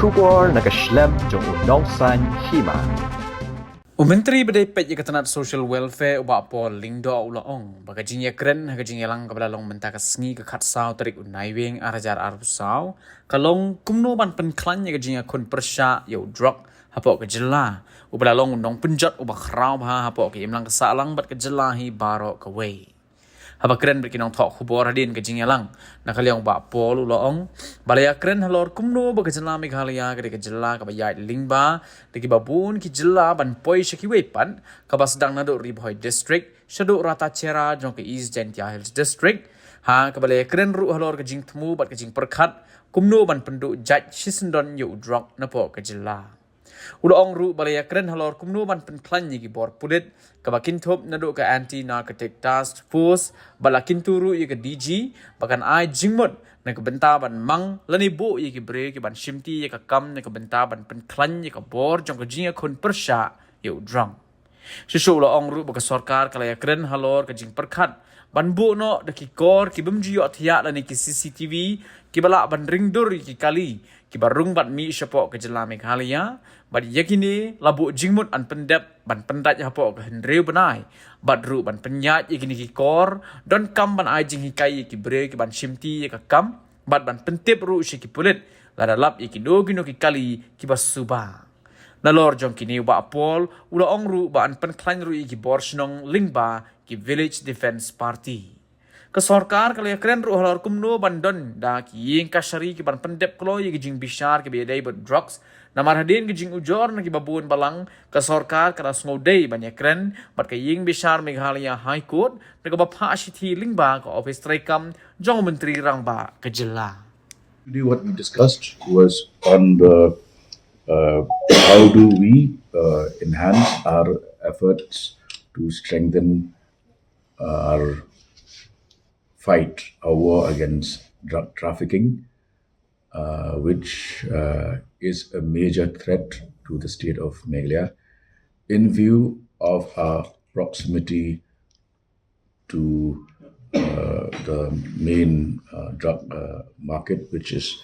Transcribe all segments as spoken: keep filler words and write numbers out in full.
Khubor na ka shlem jong u nongsaiñ hima. U Myntri ba dei peit ïa ka tnat Social Welfare, u Bah Paul Lyngdoh, u la ong ba ka jingïakren ha ka jingïalang kaba la long mynta ka sngi, ka khatsaw tarik u Naiwieng ar hajar arphew saw, ka long kumno ban pynkhlaiñ ïa ka jingïakhun pyrshah ïa u drok hapoh ka jylla, uba la long u nongpynjot uba khraw bha hapoh ka imlang ka sahlang bad ka jylla hi baroh kawei. Haba kren bad ki nongthoh khubor hadien ka jingïalang, na ka liang u Bah Paul u la ong ba la ïakren halor kumno ba ka jylla Meghalaya ka dei ka jylla kaba ïaid lyngba da kiba bun ki jylla ban poi sha kiwei pat, kaba sdang naduh Ri Bhoi District shaduh Ratacherra jong ka East Jaintia Hills District, ha kaba la ïakren ruh halor ka jingthmu bad ka jingpyrkhat kumno ban pynduh jait shisyndon ïa u drok napoh ka jylla. U la ong ruh ba la ïakren halor kumno ban pynkhlaiñ ïa ki bor pulit, kaba kynthup naduh ka Anti Narcotic Task Force, ba la kyntu ruh ïa ka D G ba kan ai jingmut na ka bynta ban mang lane buh ïa ki briew ki ban shimti ïa ka kam na ka bynta ban pynkhlaiñ ïa ka bor jong ka jingïakhun pyrshah ïa u drok. Shuh shuh u la ong ruh ba ka sorkar ka la ïakren halor ka jingpyrkhat ban buh noh da ki kor ki bym ju ïoh thiah lane ki C C T V kiba lah ban ring dur ïa ki kali kiba rung bad mih shapoh ka jylla Meghalaya, bad ïa kine la buh jingmut ban pyndep ban pyndait hapoh ka hynriew bnai, bad ruh ban pynïaid ïa kine ki kor donkam ban ai jinghikai ïa ki briew ki ban shimti ïa ka kam, bad ban pyntip ruh sha ki pulit lada lap ïa kino kino ki kali kiba suba. Nalor jong kine u Bah Paul u la ong ruh ba yn pynkhlaiñ ruh ïa ki bor shnong lyngba ki Village Defence Party. Ka sorkar ka la ïakren ruh halor kumno ban don da ki ïing kashari ki ban pyndep kloi ïa ki jingbishar kiba ïadei bad drugs. Namar hadien ki jingujor na kiba bun balang, ka sorkar ka la sngewdei ban ïakren bad ka ïing bishar Meghalaya High Court da kaba phah shithi lyngba ka ophis treikam jong u Myntri Rangbah ka jylla. Today, what we discussed was on the uh, how do we uh, enhance our efforts to strengthen our fight, our war against drug trafficking, uh, which uh, is a major threat to the state of Meghalaya, in view of our proximity to uh, the main uh, drug uh, market, which is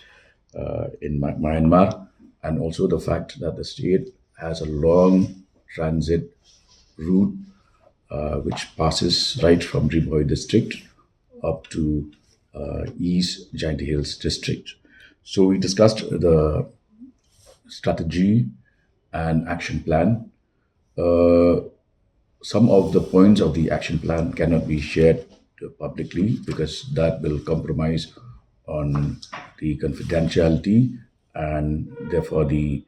uh, in My- Myanmar, and also the fact that the state has a long transit route uh, which passes right from Ri Bhoi district up to uh, East Jaintia Hills district. So we discussed the strategy and action plan. Uh, some of the points of the action plan cannot be shared publicly because that will compromise on the confidentiality and therefore the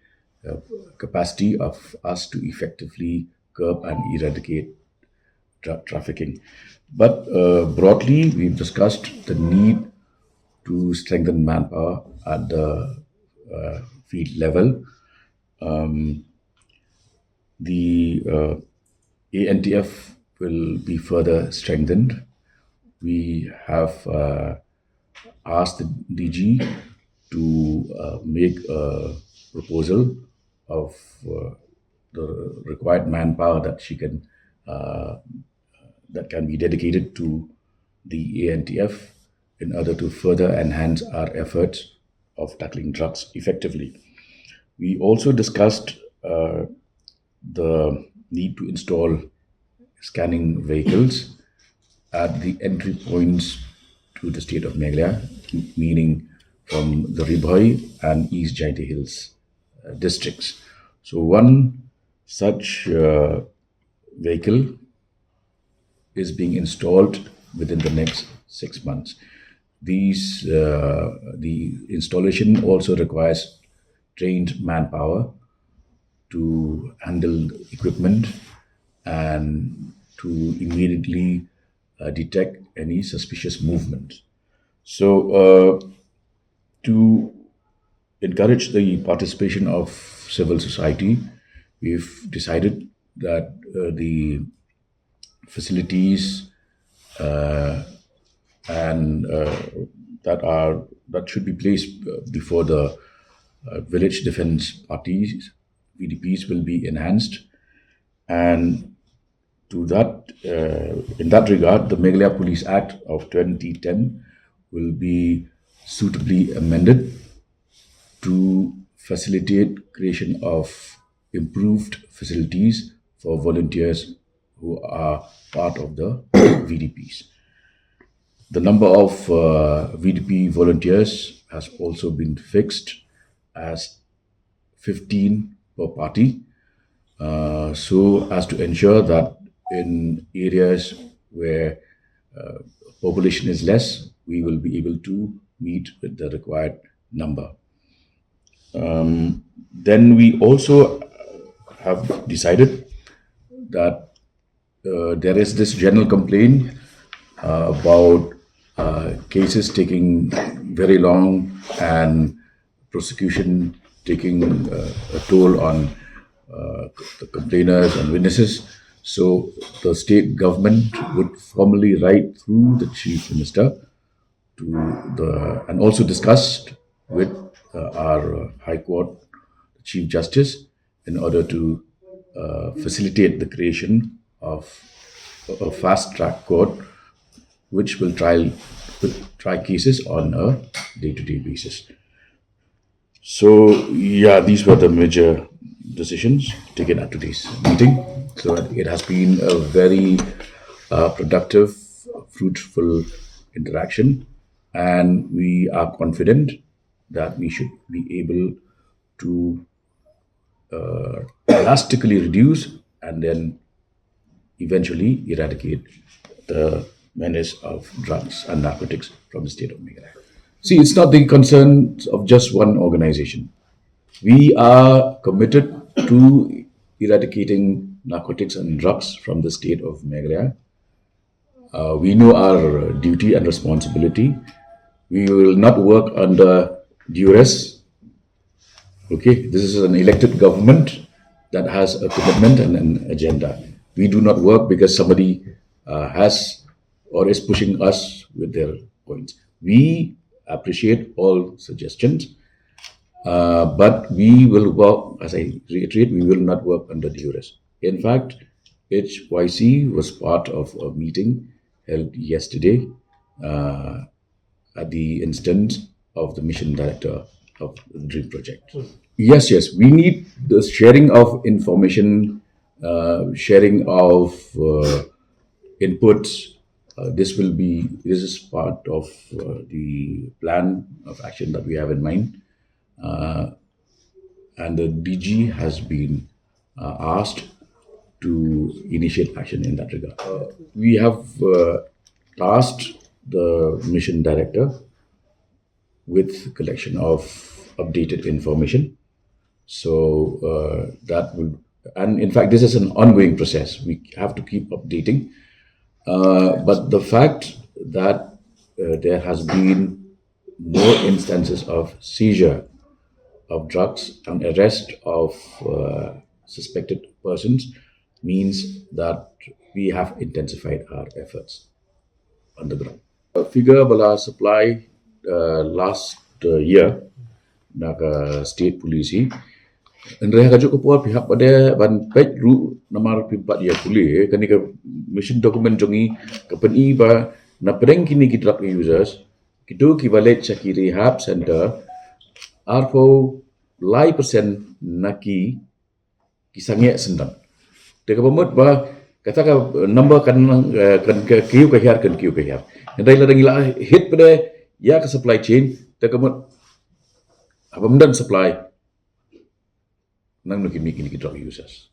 uh, capacity of us to effectively curb and eradicate drug trafficking. But uh, broadly, we've discussed the need to strengthen manpower at the uh, field level. Um, the uh, A N T F will be further strengthened. We have uh, asked the D G to uh, make a proposal of uh, the required manpower that she can uh, that can be dedicated to the A N T F in order to further enhance our efforts of tackling drugs effectively. We also discussed uh, the need to install scanning vehicles at the entry points to the state of Meghalaya, meaning from the Ri Bhoi and East Jaintia Hills uh, districts. So one such uh, vehicle is being installed within the next six months. These uh, the installation also requires trained manpower to handle equipment and to immediately uh, detect any suspicious movement. So, uh, to encourage the participation of civil society, we've decided that uh, the facilities uh, and uh, that are that should be placed uh, before the uh, village defense parties, V D Ps, will be enhanced, and to that uh, in that regard, the Meghalaya Police Act of twenty ten will be suitably amended to facilitate creation of improved facilities for volunteers who are part of the V D Ps. The number of uh, V D P volunteers has also been fixed as fifteen per party, uh, so as to ensure that in areas where uh, population is less, we will be able to meet with the required number. Um, then we also have decided that uh, there is this general complaint uh, about uh, cases taking very long and prosecution taking uh, a toll on uh, the complainers and witnesses. So the state government would formally write through the chief minister to the and also discussed with uh, our uh, High Court Chief Justice in order to uh, facilitate the creation of a fast track court which will try will try cases on a day-to-day basis. So yeah, these were the major decisions taken at today's meeting. So it has been a very uh, productive, fruitful interaction, and we are confident that we should be able to uh, drastically reduce and then eventually eradicate the menace of drugs and narcotics from the state of Meghalaya. See, it's not the concern of just one organization. We are committed to eradicating narcotics and drugs from the state of Meghalaya. Uh, we know our duty and responsibility. We will not work under duress. Okay, this is an elected government that has a commitment and an agenda. We do not work because somebody uh, has or is pushing us with their points. We appreciate all suggestions, uh, but we will work, as I reiterate, we will not work under duress. In fact, H Y C was part of a meeting held yesterday uh, at the instance of the mission director of the DREAM project. Yes, yes, we need the sharing of information, uh, sharing of uh, inputs. Uh, this will be this is part of uh, the plan of action that we have in mind, uh, and the D G has been uh, asked to initiate action in that regard. Uh, we have uh, tasked the mission director with collection of updated information. So uh, that will, and in fact, this is an ongoing process. We have to keep updating. Uh, but the fact that uh, there has been more instances of seizure of drugs and arrest of uh, suspected persons means that we have intensified our efforts on the ground. Uh, figure ba la supply uh, last uh, year na ka state policy. Hynrei ha kajuh ka por phi hap pat de ban peit ruh namar phim pat ïa pule, kane ka mission document jong ngi ka pyni ba na pdeng kine ki drug users, kito kiba leit sha ki rehab center, arphew lai percent na ki ki sangeh syndon. Te kaba mut ba kata ka number kan eh, kan ka kiew ka hiar kan kiew ka hiar. Hynrei lada ngi la hit pat de ïa ka supply chain, te ka mut haba ym don supply nangno ki mih kine ki drug users.